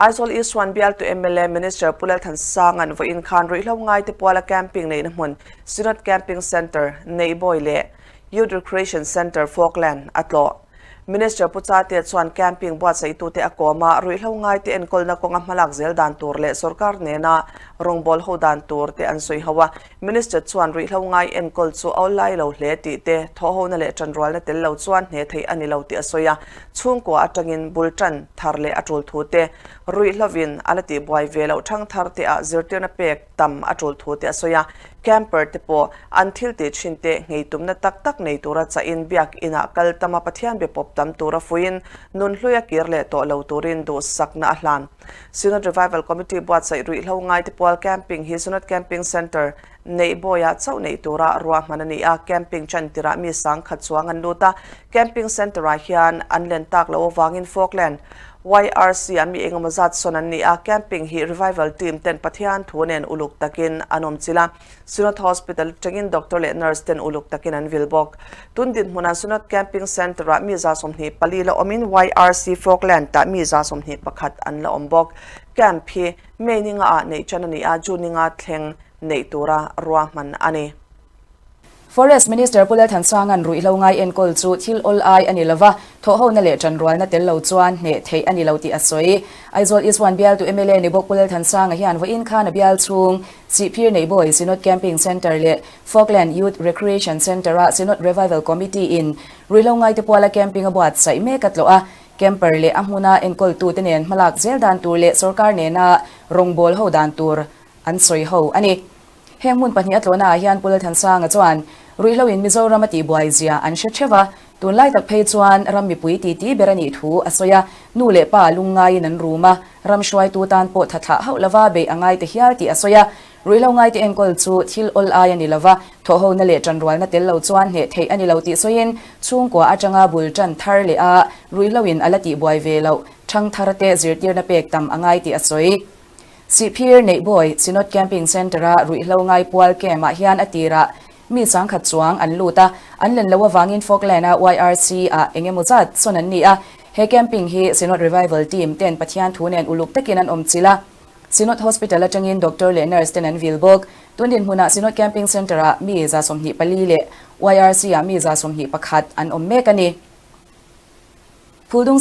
Aizawl East 1 bialtu mla Minister Pu Lalthansanga'n vawiin khan ruihhlo ngaite puala camping neihna hmun Synod Camping Centre, Neihbawi leh Youth Recreation Centre, Falkland a tlawh. Minister Pu Chatea chuan camping buatsaitute a kawm a, ruihhlo ngaite enkawlna kawnga hmalak zel dan tur leh sorkar nena rawngbâwl ho dan tur te an sawi ho a. Minister chuan ruihhlo ngai enkawl chu a awlai lo hle tih te, thawhhona leh ṭanrualna tel lo chuan hne theih a ni lo tih a sawi a. Chhungkua aṭangin bul ṭan thar leh a ṭul thu te, ruihhlovin a la tihbuai ve loh ṭhang thar te ah zirtirna pek tam a tul thu te a sawi a, camper te pawh an thil tih thin te nghei tumna tak tak nei tura chahin biak inah kal tama Pathian be pawp tam tura fuiin nun hlui a kir leh tawh lo turin duhsakna a hlan. Synod Revival Committee buatsaih ruihhlo ngaite pual camping hi Synod Camping Centre neih bawiah chauh neih tura ruahman a ni a, camping chan tirah mi sangkhat chuang an lut a, camping centre ah hian an len tak loh avangin Falkland YRC ah mi engemaw zat sawn an ni a, camping hi revival team ten Pathian thu nen uluk takin an awm chilh a, Synod Hospital atangin doctor leh nurse ten uluk takin an vil bawk. Tun dinhmunah Synod Camping Centre ah mi 24 la awmin YRC Falkland ah mi 21 an la awm bawk. Camp hi May ninga ah neih tan a ni a, June ninga thleng neih tura ruahman a ni. Forest Minister Pu Lalthansanga'n ruihhlo ngai enkawl chu thil awl ai a ni lova, thawhhona leh ṭanrualna tel lo chuan hneh theih a ni lo tih a sawi. Aizawl East 1 bialtu mla ni bawk Pu Lalthansanga hian vawiin khan a bial chhung Sihphir Neihbawi Synod Camping Centre leh Falkland Youth Recreation Centre-a Synod Revival Committee-in ruihhlo ngaite puala camping a buatsaih mek a tlawh a, Camper leh a hmuna enkawltute nen hmalak zel dan tur leh sorkar nena rawngbâwl ho dan tur an sawi ho a ni. Heng hmun pahnih a tlawhnaah hian Pu Lalthansanga chuan ruihhloin Mizoram a tihbuai zia an hre theuh a, tunlai tak phei chuan ram mipui titi ber a nih thu a sawi a, nu leh pa lungngaiin an rum a, ram hruaitu tan pawh tha thlah hauh lova beih a ngai ta hial tih a sawi a. Ruihhlo ngaite enkawl chu thil awl ai a ni lova, thawhhona leh ṭanrualna tel lo chuan hneh theih a ni lo tih sawiin chhungkua aṭanga bul ṭan thar leh a ruihhloin a la tihbuai ve loh ṭhang tharte zirtirna pek tam a ngai tih a sawi. Sihphir Neihbawi Synod Camping Centre-a ruihhlo ngai pual camp-ah hian a tirah mi sangkhat chuang an lut a, an len loh avangin Falkland-a YRC-ah eng emaw zat sawn an ni a. He camping hi Synod Revival Team ten Pathian thu nen uluk takin an awm chilh a. Synod Hospital atangin Doctor leh Nurse ten an vil bawk. Tun dinhmunah Synod Camping Centre-ah mi 24 leh YRC-ah mi 21 an awm mek a ni. Phuldung.